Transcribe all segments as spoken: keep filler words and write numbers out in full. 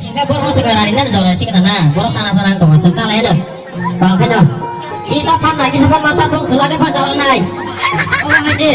Hingke borok no swkang rani nani jora sikna na, borok sana sana ang tongo, swk chala eno. Ba khe no. Kisa phan na, kisa phan masa thung swlagwi phan chala nai. Obo hai se.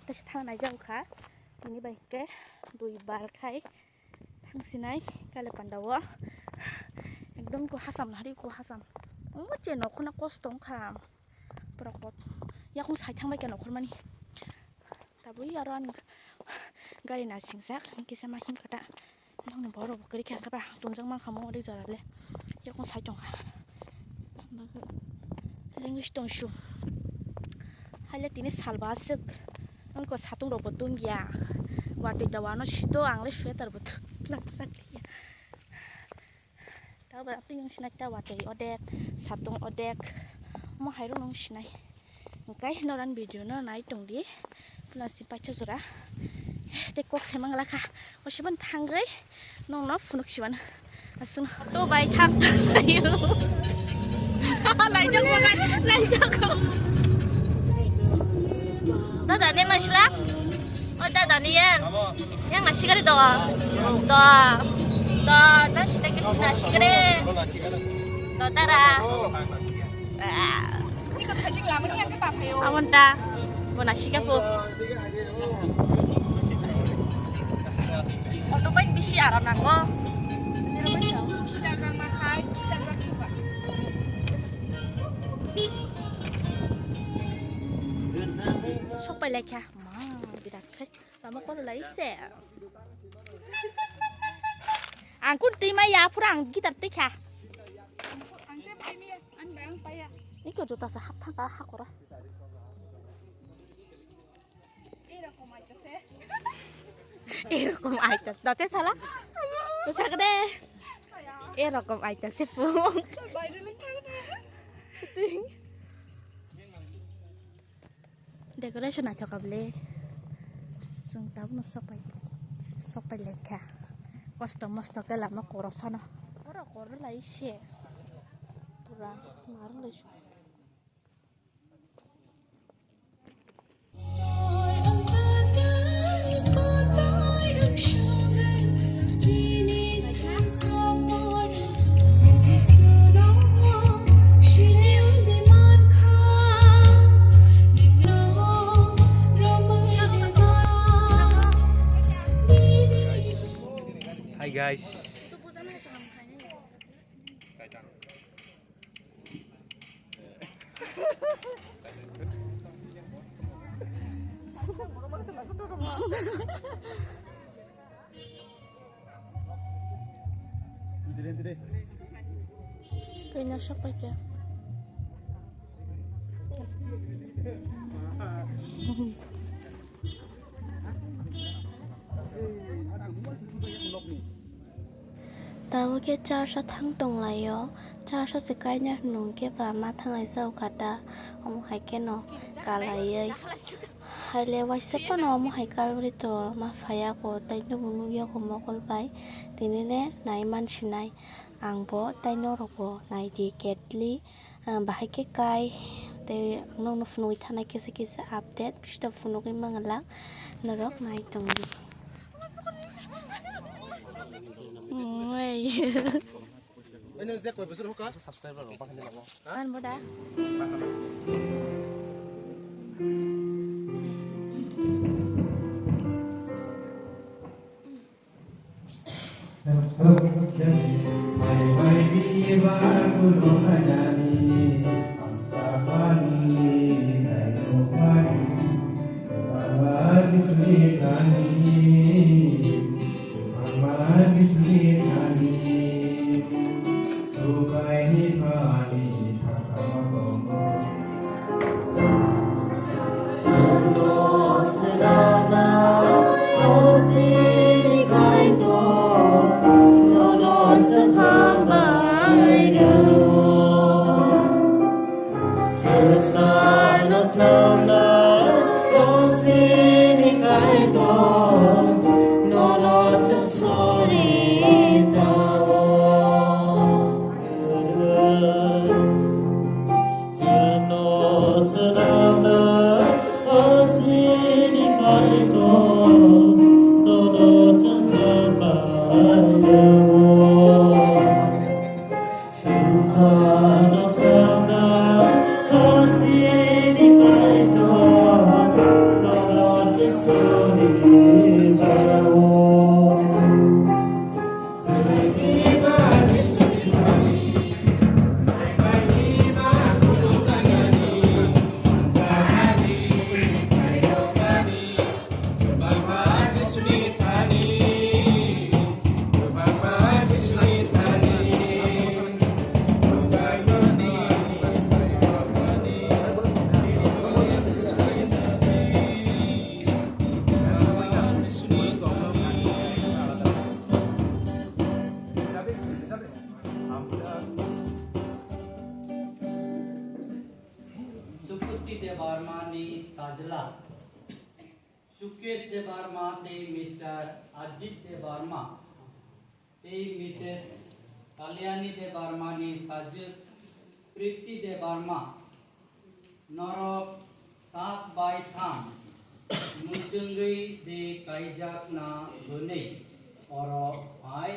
Tei thang nai jang kha, tini bai khe dui bar khai. Thang sinai kale panda o. Ekdom ko hasam nahari ko hasam. Omo che nokhorna kosto wngkha. Pura kot. Yakung sai thang bai khe nokhormani. Tabui aro ani gari nasingjak. Kisa ma him kata. Nokni borok bo kwrwi khe hwnkhe ba tongjakma kha mo ori jora le. Yakung sai tongkha. Language tong su. Haile tini salba aswk. Wngkha satung rok bo tungya. Watwi da wano sito ang le sweater bo twlangsa khe. Tabo atwi wng sinai ta watwi odek, satung odek. Omo hai rok no wng sinai. Hwnkhe norani video no nai tongdi. Phano si paithago jora. Tei kok se mangla kha. O siban thangwi nokno phunuk siban. Aswng to bai thang. Laijak bagan, laijak. Dada ne naisla? O dada ne yang. Yang nasigari do. Do. Do, ta sida ke nasigari. Do dara. Ah. Iko thajing lama ni yang ke papayo. Amon ta. Bo nasika po. Auto bai bisi aro nango. Sok pai lai kha. Ma, birat khai. Lama kolo lai se. Ang kun twi ma ya phura ang guitar twi kha. Ang te bai mi, ang bai ang pai ya. Iko juta sa hap thang ka hakora. Erokom aita. Dote sala. Dosa kede. Erokom aita sepung. Decoration naithok kha bwle. Chwng tabukno sok pai, sok pai lekha. Kosto mosto khe lama koro phano. Oro koro lai se. Pura marwng lai su. Hi guys. Kanya siapa ya? Tabuk khe church o thang tonglaio, church o se kaina hwnwi khe ba ma thanglai jao kha da, omo hai kheno kalaiwi. Haile waisa phano omo hai kalbari to ma phaiya kho, tei nukbo nukya kho mokol bai, tini le nai man sinai ang bo tei norok bo nai di carefully. Ah, bahai khe kai, tei ang nokno phunugwi thanai kisa kisa update, bisto phunugwi manglak, norok nai tongdi. Oi. Oino je koi bosor hoka? Subscriber rok bakhan ni nango. Kan boda. Sukuti Debbarma ni sajla, Sukesh Debbarma tei Mister Ajit Debbarma tei Misses Kalyani Debbarma ni sajwk Priti Debbarma, norok sak bai tham muchungwi de kaijakna hwnwi oro phai.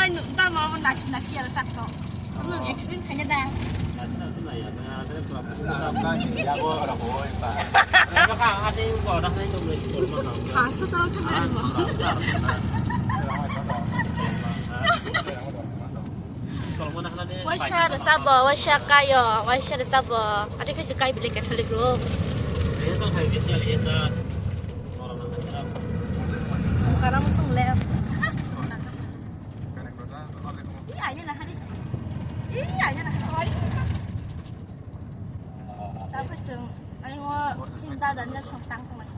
Oi, nuk ta mau nasi nasi ada sakto. Accident kayaknya dah. Khas ko sama kamera mo. Waisa rwchapbo, waisa kaio, waisa rwchapbo. Ati khe se kai bile Catholic rok. Karam sung le. Iya, iya, nah, hari. Iya, iya, nah, hari. Tabuk chwng, ayung o, chini dada ni song tang tongmani.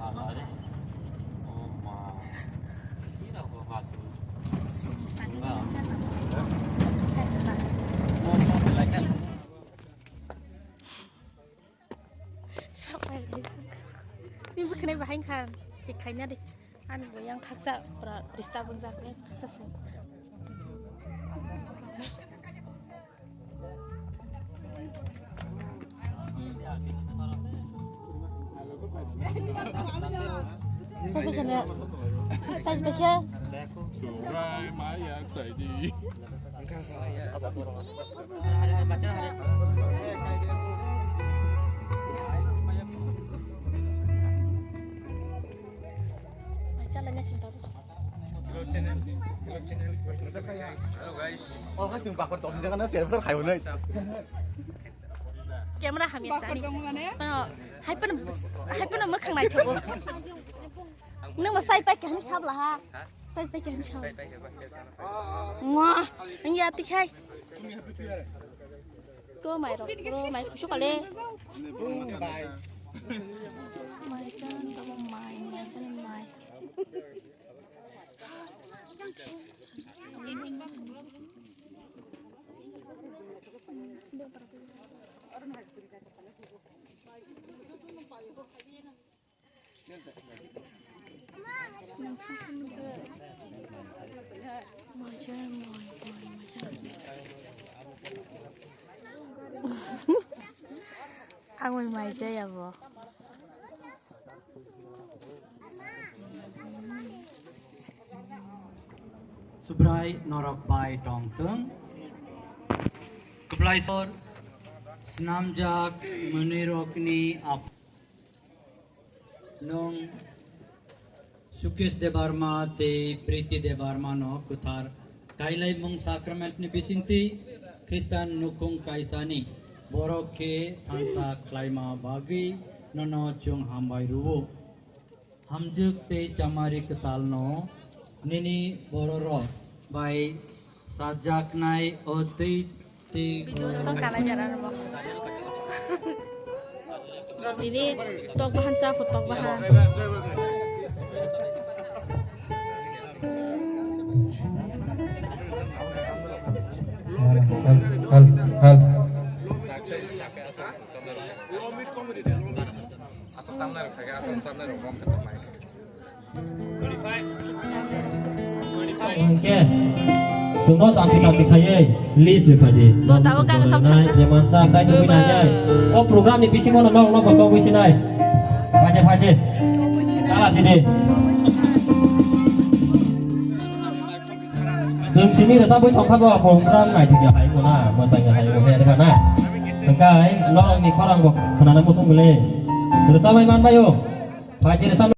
Ni bwkhwnai bahai khan, thik khaina di. Ani bo yang khaksa pura disturb wngjak, yang khaksa sung. Sai phai kha ne? Sai phai kha? Surai maya khlaidi. Hello guys. Camera hamya sani. Hai pano, hai pano, hai pano mwkhang naithogo. Nung bo sai pai kaham sab laha. Sai pai kaham sab. Ngwa, nung ya tikhai. To mai rok, to mai kusu kale. Mai chan, to mai, mai chan, mai. Ang mai mai jaya bo. Subrai norok bai tongtwng. Kwplaisor snamjak mwnwirokni ap-, nwng Sukesh Debbarma tei Priti Debbarma no kwthar kailaimung sacrament ni bisingtwi Khristan nukhung kaisani borok khe thansa khlaima bagwi nono chwng hambai rwo. Hamjwk tei chamari kwtal no nini bororok bai sajaknai o twi Tong kanai jana rwma. Didi tok bahan cha, tok bahan. Hal, hal, hal. Asal tamna rok thage, asal tamna rok mom khatam mai. Hingke, chwngno tampi tampi khaiwi list rwkha di. Bo tabuk gana sak Nai, thangsa. Je mansa, sai tongwi Bwba. Nai, o program ni bisingo no nok nok chogwi sinai. Phaide, phaide. Tala sidi. Chwng simi rwchapwi tongkha bo program naithokya hai bo na, mwchangya hai bo khe rwkha na. Hwnkhe norokni khorang bo khwnana muchung bwle. Rwchapwi manbaio. Phaidi rwchapwi.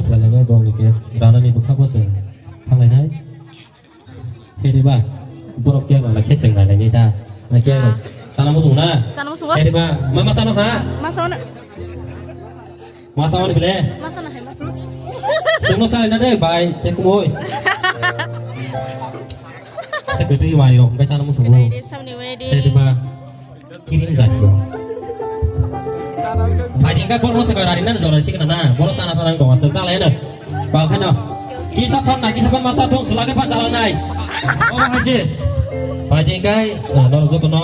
Belai no bong ni ke, rana ni bwkha bo se, thanglai nai. Hede ba, borok tiya rok khe chwng nai nai ta. Na khe rok. Chana muchung na? Chana muchung o? Hede ba, ma ma chano ha? Ma chano. Ma chano ni bile? Ma chano hai ma. Chwngno chana na de bai, te kumoi. Secretary mai rok, bai chana muchung o. Dai de, samni wai de. Hede ba. Kiring jat ko. Bai jengka borno se bai rari nan jora sikna na. Boro sana sana dong asal sala ya na. Ba khana. Kisa phan na, kisa phan masa thong selage phan jalan nai. Oh, haji. Bai jengka, ah, nor joto no.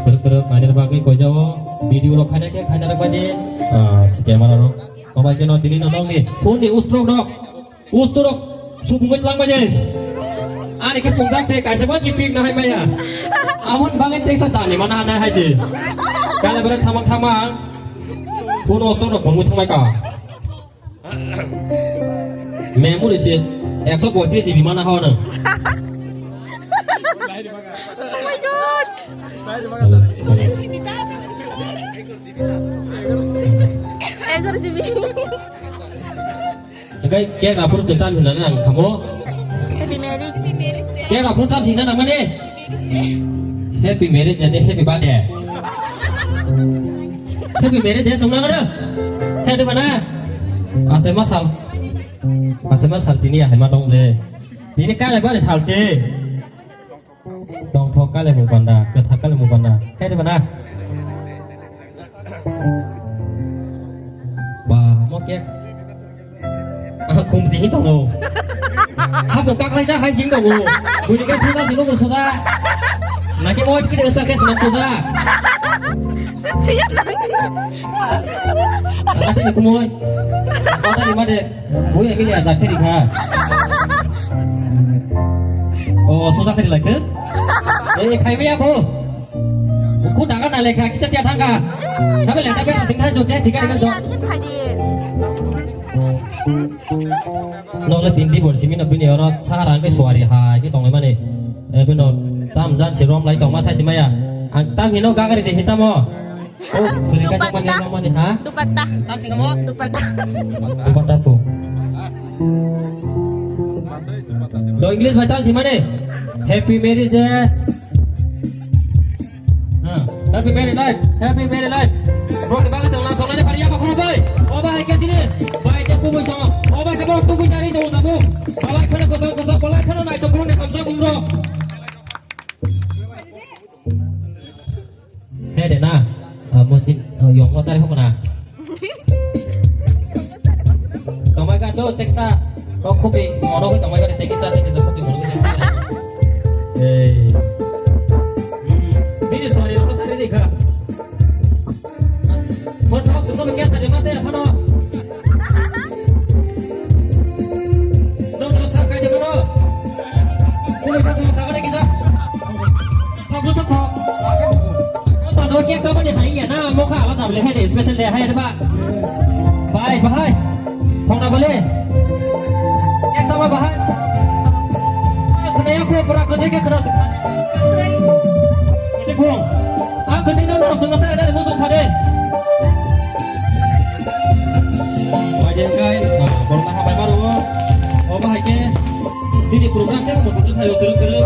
Terus terus mainir bagwi koi jao. Video rok khaina khe khaina rok bai de. Ah, si camera rok. Obai khe no tini no nong ni. Phone ni ustrok rok. Usturok supungwi tlangmani. Ani khe pungjak se kaisa ba chipik na hai maya. Amon bangai teksa tani mana na hai se. Kala bere thamang thamang. Phone usturok pungwi thangmai ka. Memory se ekso poitris G B mana hao na. Oh my God. Egar G B. Hingke cake aphuru je tam hinani ang thamo. Happy marriage. Cake aphuru tam hinani ang mani. Happy marriage jani happy birthday. Happy marriage day songna ngana. Happy mana? Asai ma sal. Asai ma sal tini ahai ma tong le. Tini kala bari sal che. Tongthok kale mung panda, kwthar kale mung panda. Hai de bana. Ba, mo kek. Ah, khum sing tongo. Hapo kaklai ja hai sing tongo. Buni ke suda sing tongo suda. Nake mo kide usta ke sing tongo suda. Ate kumoi. Ate ni made. Bui Emilia jak theri kha. O, soja khari lai khe? E, khai maya ko. Khu daga na lekha, kicha tia thangka. Tabe lekha be sing thang jok, thik thik thik jok. Nokle tindi bor simi no bini oro sara ke suari hai ke tongle mani. E, bino tam jan si rom lai tongma sai si maya. Ang tam hino gagari de hitamo. Oh, beri kacang mani, Dupatta. Mani, ha? Dupatta. Tam sing kamu? Dupatta. Dupatta. Dupatta tu. Do English baca sih mana? Happy marriage day. Ha, happy marriage life. Happy marriage life. Bro, di bawah sana, sana aja, pariya, pakuru, boy. Oh, boy, kayak sini. Boy, dia kubur sama. Oh, boy, kamu tunggu cari sama kamu. Palai kana kosong kosong, palai kana naik tempurung di kamsa kumro. He de na, ah, mo chin, ah, yong mo chari hok na. Tongmai ka do teksa, o khopi, mono ko tongmai ka de teksa, teksa khopi mono ko teksa. Eh. Hmm. Bini suari ro sari de kha. Mo thok su ko kya sari ma se phano. Bani hai ya na, mokha ala tabule hai de, special de hai de ba. Bai, bahai. Thongna bole. Ek sama bahai. Khna ya ko pura ko de ke khna. Ko de ko. A ko de na na thongna sa de mo to sa de. Bai de kai, ah, borok na habai maro. O bahai ke. Sini program te mo sa de thayo kere kere.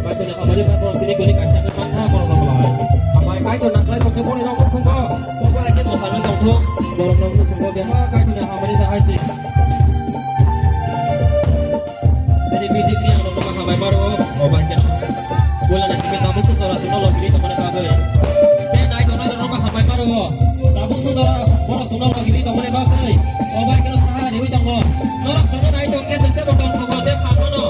Kaitor ni hamari ba borok sini kuni kaisa khe mantha borok no belai. Hambai Kaitor nang khlai tongkhe borok rok nukhung bo. Bo bai khe mosa nang tongthok. Borok rok nukhung bo bema Kaitor ni hamari ba hai se. Sini B T C ang rok hambai baro o bai khe. Bola na simi tabuk se jora suno logiri tongmani bagwi. Te nai tongna rok hambai baro o. Tabuk se jora borok suno logiri tongmani bagwi. O bai khe saha riwi tongo. Norok sono nai tongkhe jengke bo tongthogo te phano no.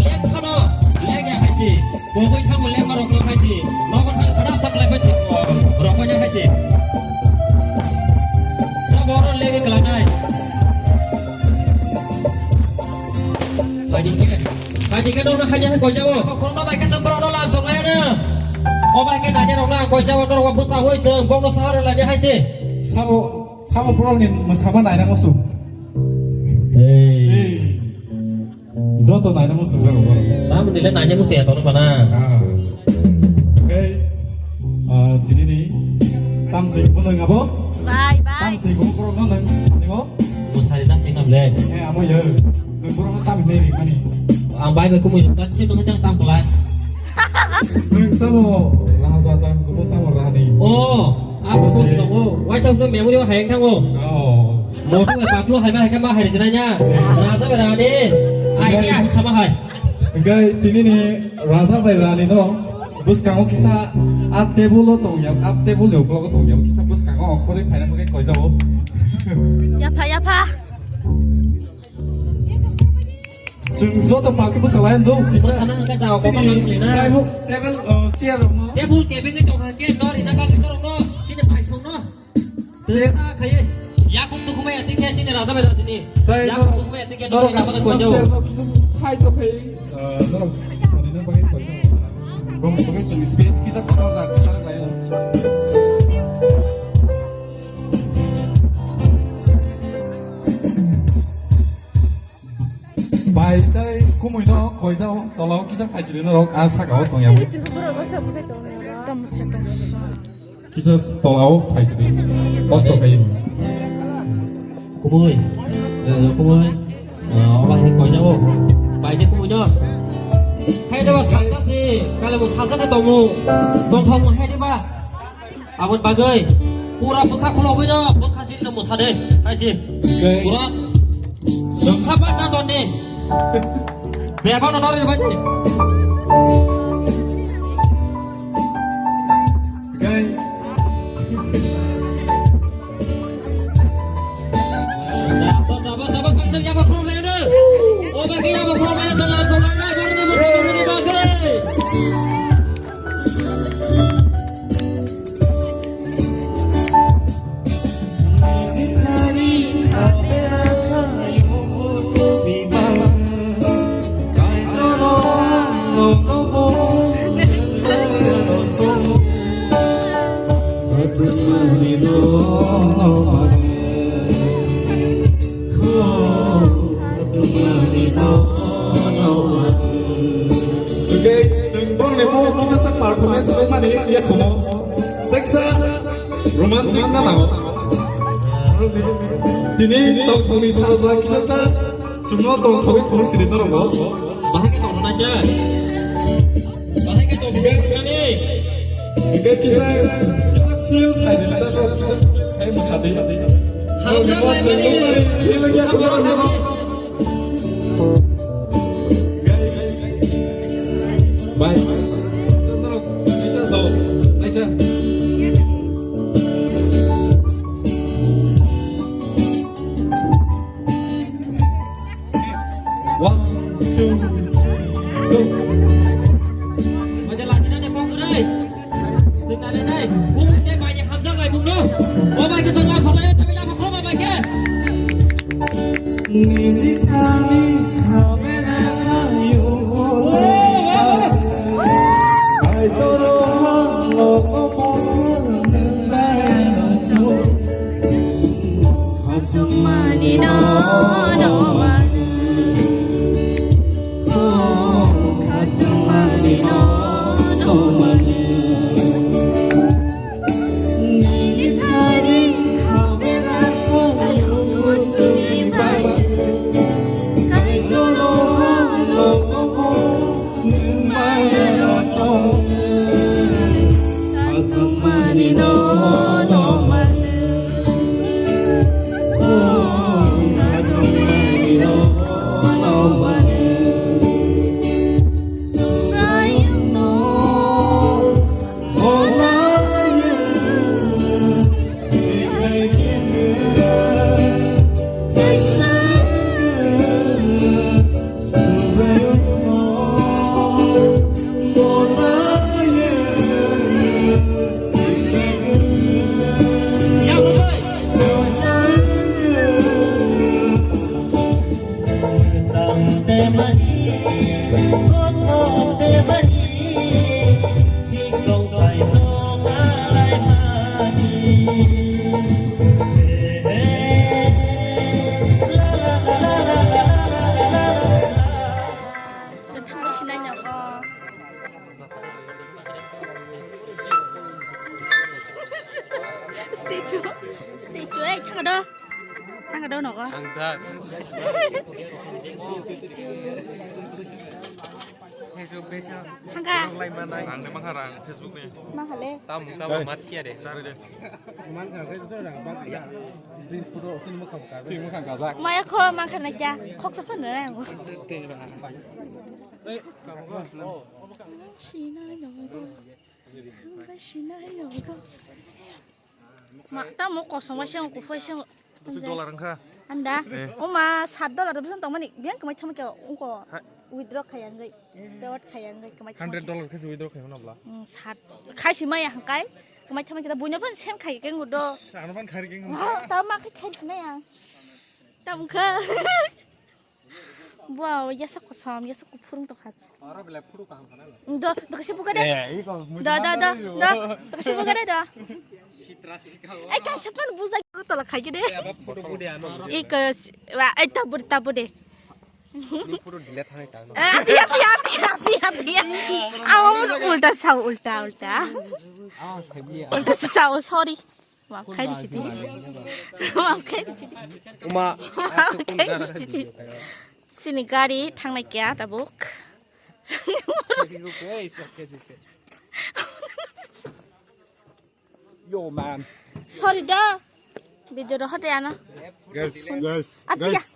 Lek phano. Lek ya hai se. Bogwi thango lema rok no khaisi. Nogo thang khada sak lai bai thik rok bai khaisi. Ta boro legi klanai. Khaidi ke. Khaidi ke dong na khaidi hai koi jabo. Khorokno bai khe seng borok no lam sok lai na. O bai khe naidi rok na koi jabo norok bwsa hoi seng bok no sahar lai ni hai se. Sabo, sabo borok ni mwsama naina musu. Hey. Hey. Joto naina muchung jago borok. Tamoni le naina muchung ya tono bana. Ah. Hwnkhe, ah, tini ni tamswi bo nwng abo? Bye, bye. Tamswi bo borok no nwng, nwng o? Musari na sing nam le. Eh, amo yo. Nwng borok no tam hinwi ri mani. Ang bai bai kumui nwng ta sing nwng jang tam klai. Nwng tamo raja jang kubo tamo rani. Oh. Abo post tongo, waisa memory o hayang thango. Oh. Moto bai paklo hai ma hai ma hai rijina nya. Raja bai rani. Ai dia hai sama hai. Hwnkhe tini ni raja bai rani no bwskango kisa a table o tongya, a table ni uklogo tongya, kisa bwskango khorwi phaina bagwi koijao. Yapha, yapha. Chwng joto palki bwsa lai do. Bwsa na hwnkhe jao, tini kokon nang khwlina. Table, table, uh, chair rok no. Table kebengwi tongkha khe, no rina bagwi norok no. Chini paisong no. Chair. Chwng ta khaiwi. Yakung tukhumai asing khe chini raja bai rajini. Tei yakung no, tukhumai asing khe no rina bagwi koijao. Chair no kisu side o phai. Uh, norok rina bagwi koijao. Bong bagwi chwng space kisa kotor jak, kisa lai. Bai tei kumui no koijao tola o kisa phaisiri norok a saka o tongya. Kisa tola o phaisiri kosto khai. Kumui, eh, kumui, eh, oba hai koijao. Bai tei kumui no. Hai de ba salsa se, kale bo salsa se tongo. Tongthok mo hai de ba. Aboni bagwi pura bwkha khulogwi no bwkha sini no mwsa de, hai se. Oke. Pura bwkha ba na doni. Beba no nori bai de. Oke. Sabo, sabo, sabo, kaisa yaba khulogwi no. O ba ki yaba khulogwi no, sabo, sabo, sabo, sabo, sabo, sabo, sabo. Hwnkhe chwng borokni bo kisa sak performance wngmani yakhumo. Teksa romantic na nao. Tini tongthokni salsa kisa sa chwngno tongthokwi khulum siri norokbo. Bahai khe tongthoknai se. Bahai khe tongthoknai. Hwnkhe kisa feel khaidi ta kisa khai mwsadi. Hamjakmani feel wngya. Bye. Kaisa do, kaisa. One, two, go. Baja lagi na de pong rai. Sing na de nai. Bung se bai hamjak bai bung no. O bai ke song la song la ya, ya, ya, ya, ya. Nini kali khamena kayo. Ai toro lo ko. Statue, statue, eh, thang do, thang do nogo. Ang da. Thangka. Ang de mangha rang Facebook ni. Mangha le. Tam tam ma thia de. Chari de. Maya kho mangkha na kya? Khoksa phan na ang. Sinai nogo. Sinai nogo. Ma, tamo kosong waisa, kuphur waisa. Bwswk dollar wngkha? Anda. Eh. Oma sat dollar bwswk tongmani. Biyang kwmai thamkhe ungko. Ha. Withdraw khayangwi. Payout khayangwi kwmai thamkhe. Hundred dollar khe withdraw khayang nabla. Mm, sat. Khaisi maya hangkai. Kwmai thamkhe buino phan sen khai khe ngudo. Ano phan khai khe ngudo. Tamo ma khai khai sinai ang. Tamo kha. Wow, yasa kosom, yasa kuphur wng tongkha. Oro belai phuru kaham khana. Do, do kaisa buka de. Eh, iko. Do, do, do, do. Do kaisa buka de do. Sitra sika. Ai kaisa phan buja ko tola khai de. Aba photo bude ano. Iko, wa, ai tabu, tabu de. Ni photo delete thang tang. Ati, ati, ati, ati, ati, ati. Aw, ulta sao, ulta, ulta. Aw, sabi. Ulta sao, sorry. Wam khairi sidi. Wam khairi sidi. Uma. Wam khairi sidi. Sini gari thangnai kya tabuk. Yo man. Sorry da. Video ro hote ano. Guys, guys, atiya, guys.